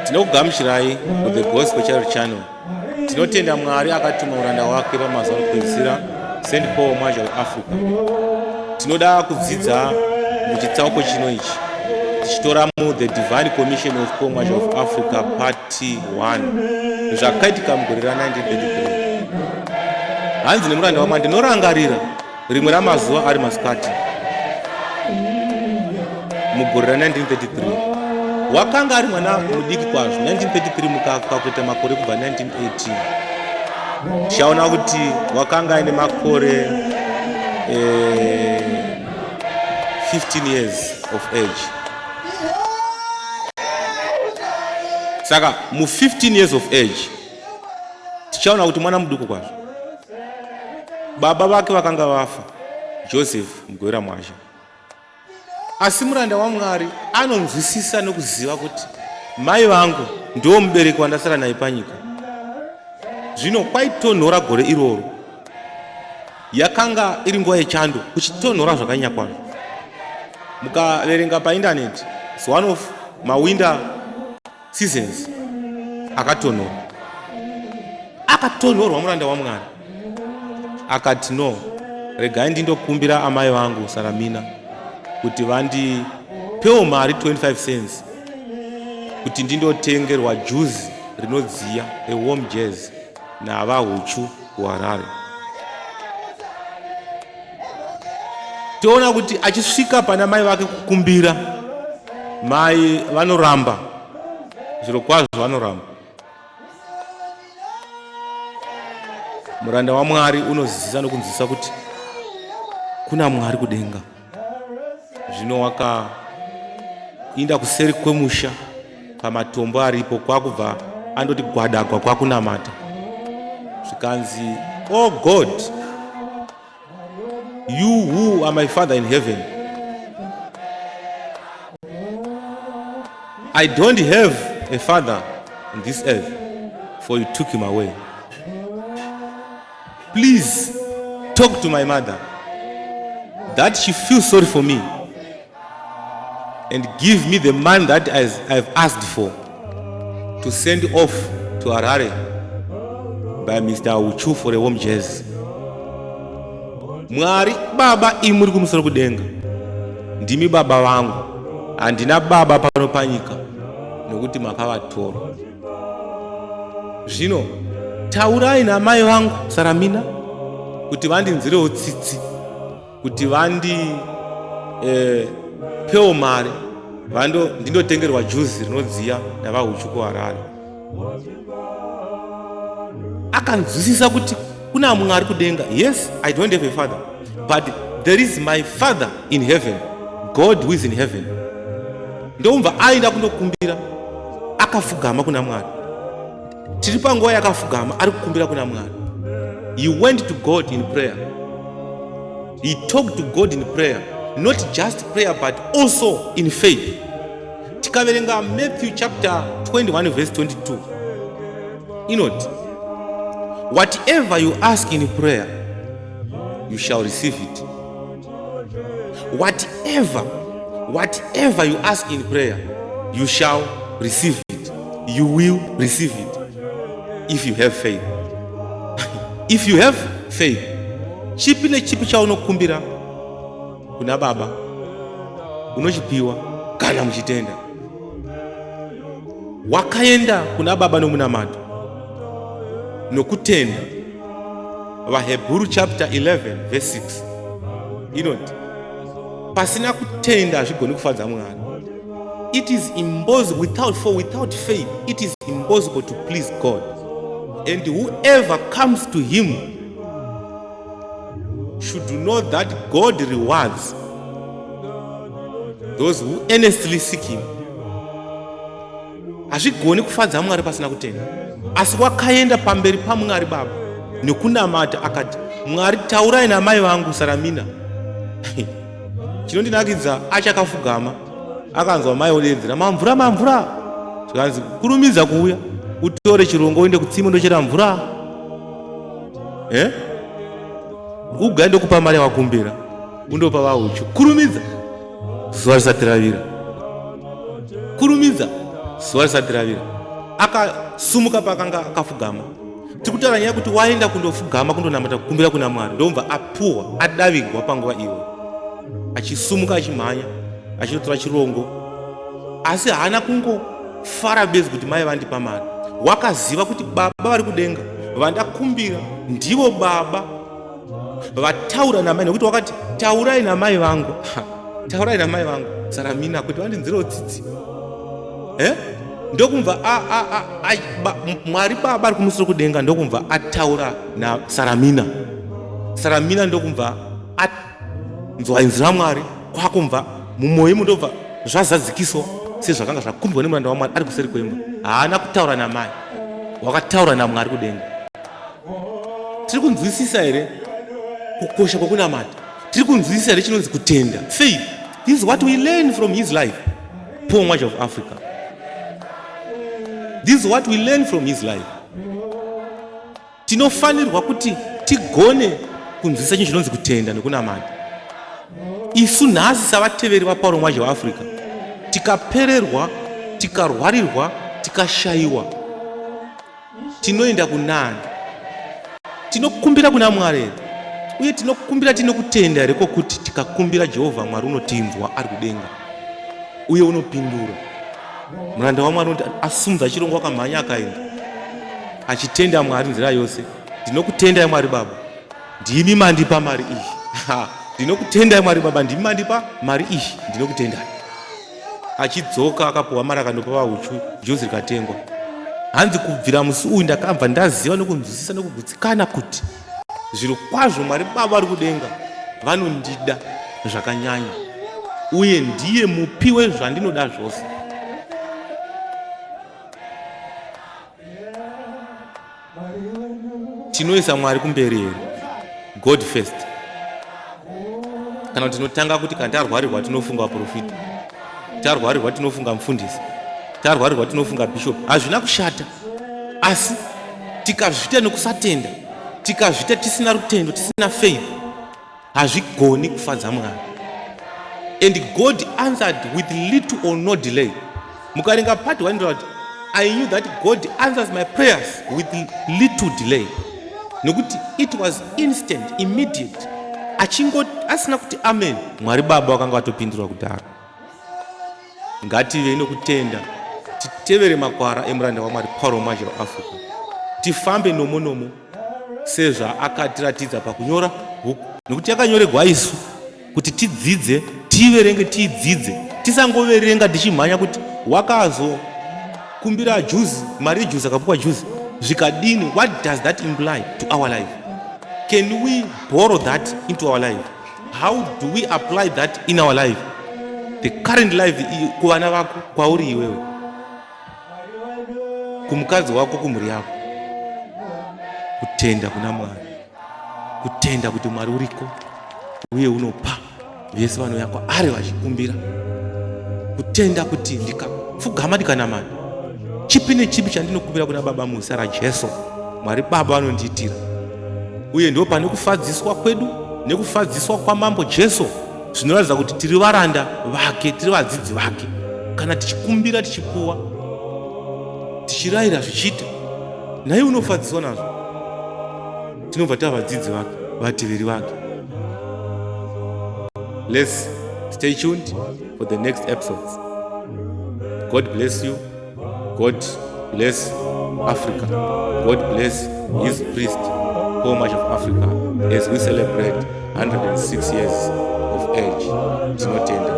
Tinokugamuchirai kuThe Gospel Charity Channel. Tinotenda Mwari akatuma muranda wake pamazuva okupedzisira, St. Paul Mwazha weAfrica. Tinoda kudzidza muchitsauko chino ichi tichitora mu The Divine Commission of Paul Mwazha of Africa Part 1 zvakaitika mugore ra 1933. Hanzi nemuranda waMwari, ndinorangarira rimwe ramazuva ari masikati mugore ra 1933 wakanga ari mwana mudiki kwazvo 1933 mukakuita makore kubva 1918 tichaona kuti wakanga aine makore eh, 15 years of age saka mu 15 years of age tichaona kuti mwana muduku kwazvo Baba vake vakanga vafa, Joseph Mugwera Mwazha. Asi muranda waMwari anonzwisisa nokuziva kuti mai vangu ndiwo mubereki wandasara naye panyika. Zvino kwaitonhora gore iroro. Yakanga iri nguva yechando, kuchitonhora zvakanyanya kwazvo. Mukaverenga paindaneti, it's one of mawinter seasons akatonhorwa akatonhorwa muranda wamwari akati no regai ndindokumbira amai vangu saramina kuti vandipewo mari 25 cents kuti ndindotengerwa juzi rinodziya a warm jazz navahuchu kuharare Toona kuti achisvika pana mai vake kukumbira, mai vanoramba, zvirokwazvo vanoramba. Muranda waMwari unozivisa nokunzwisisa kuti kuna Mwari kudenga. Zvino wakainda kuseri kwemusha pamatombo aripo kwakubva andoti gwadagwa kwakunamata zvikanzi oh god You who are my father in heaven, I don't have a father in this earth, for you took him away. Please talk to my mother that she feels sorry for me and give me the man that I've asked for to send off to Harare by Mr. Uchu for a warm jazz. Mwari baba imi muri kumusoro kudenga ndimi baba vangu handina baba pano panyika nokuti makavatora zvino taurai namai vangu saramina kuti vandinzirewo tsitsi kuti vandi eh, pewo mari vando ndindotengerwa juzi rinodziya navahuchu kuharare akanzwisisa kuti kuna mwari kudenga yes i don't have a father but there is my father in heaven god who is in heaven ndomva aenda kundokumbira akafugama kuna mwari tiri panguva yakafugama ari kukumbira kuna mwari he went to god in prayer he talked to god in prayer not just prayer but also in faith tikaverenga matthew chapter 21 verse 22 inoti whatever you ask in prayer you shall receive it whatever whatever you ask in prayer you shall receive it you will receive it if you have faith if you have faith chipi nechipi chaunokumbira kuna baba unochipiwa kana muchitenda wakaenda kuna baba nomunamato nokutenda VaHebhuru chapter 11 verse 6 inoti pasina kutenda hazvigoni kufadza Mwari. It is impossible without for without faith it is impossible to please God. And whoever comes to him should know that God rewards those who earnestly seek him. Hazvigoni kufadza Mwari pasina kutenda. Asi wakaenda pamberi paMwari Baba nekunamata akati, Mwari taurai namai vangu Saramina. Chinondinakidza achakafugama akanzwa mai odeedzera mamvura mamvura zvikanzi kurumidza kuuya. Utore chirongo uende kutsime undochera mvura. Eh? Ugaya ndokupa mari yawakumbira. Undopa vahuchu. Kurumidza. Zuva risati ravira. Kurumidza. Zuva risati ravira. Akasumuka paakanga akafugama. Tiri kutaura nyaya yekuti waenda kundofugama kundonamata kukumbira kuna Mwari ndobva apuhwa adavigwa panguva iyoyo. Achisumuka achimhanya achinotora chirongo asi haana kungofara bedzi kuti mai vandipa mari. Wakaziva kuti baba vari kudenga vandakumbira ndivo baba vataura namai nekuti wakati taurai namai vangu taurai namai vangu saramina kuti vandinzirewo tsitsi eh? ndokumva mwari baba ari kumusoro kudenga ndokumva ataura nasaramina saramina ndokumva anzwa inzwi ramwari kwakumva mumwoyo imo ndobva zvazadzikiswa sezvakanga zvakumbirwa nemuranda wamwari ari kuseri kwemba haana kutaura namai wakataura namwari kudenga tiri kunzwisisa here kukosha kwokunamata tiri kunzwisisa here chinonzi kutenda faith this is what we learn from his life Paul Mwazha of Africa this is what we learn from his life tinofanirwa kuti tigone kunzwisisa chinhu chinonzi kutenda nekunamata isu nhasi savateveri vaPaul Mwazha weAfrica tikapererwa tikarwarirwa tikashayiwa tinoenda kunani tinokumbira kuna Mwari here uye tinokumbira tine kutenda here kwokuti tikakumbira Jehovha Mwari unotinzwa ari kudenga uye unopindura muranda waMwari unoti asumudza chirongo akamhanya akaenda achitenda Mwari nzira yose ndinokutendai Mwari baba ndimi mandipa mari iyi ndinokutendai Mwari baba ndimi mandipa mari iyi ndinokutendai achidzoka akapuhwa mari akandopa vahuchu juzi rikatengwa hanzi kubvira musi uyu ndakabva ndaziva nokunzwisisa nokugutsikana kuti zviro kwazvo Mwari baba vari kudenga vanondida zvakanyanya uye ndiye mupi wezvandinoda zvose tinoisa Mwari kumberi here God first kana tinotanga kuti kana tarwarirwa tinofunga vaprofita tarwarirwa tinofunga mufundisi tarwarirwa tinofunga bishop hazvina kushata asi tikazviita nekusatenda tikazviita tisina rutendo tisina faith hazvigoni kufadza Mwari and God answered with little or no delay mukaringa part 1 kuti I knew that God answers my prayers with little delay nekuti it was instant immediate achingo asina kuti amen Mwari baba vakanga vatopindura kudhara ngativei nokutenda titevere makwara emuranda waMwari Paul Mwazha weAfrica tifambe nomo nomo sezvaakatiratidza pakunyora bhuku nekuti yakanyoregwa isu kuti tidzidze tiverenge tiidzidze tisangoverenga tichimhanya kuti wakazokumbira juzi mari yejuzi akapuwa juzi zvikadini what does that imply to our life can we borrow that into our life how do we apply that in our life the current life kuvana vako kwauri iwewe kumukadzi wako kumhuri yako kutenda kuna Mwari kutenda kuti Mwari uriko uye unopa vese vanouya kwaari vachikumbira kutenda kuti ndikapfugama ndikanamata chipi nechipi chandinokumbira kuna baba muzita raJesu Mwari baba vanondiitira uye ndo pane kufadziswa kwedu nekufadziswa kwamambo Jesu zvinoratidza kuti tiri varanda vake tiri vadzidzi vake kana tichikumbira tichipuwa tichirayira zvichiita naye unofadziswa nazvo tinobva tava vadzidzi vake vateveri vake let's stay tuned for the next episodes God bless you God bless Africa God bless his priest Paul Mwazha of Africa as we celebrate 106 years of age tinotenda.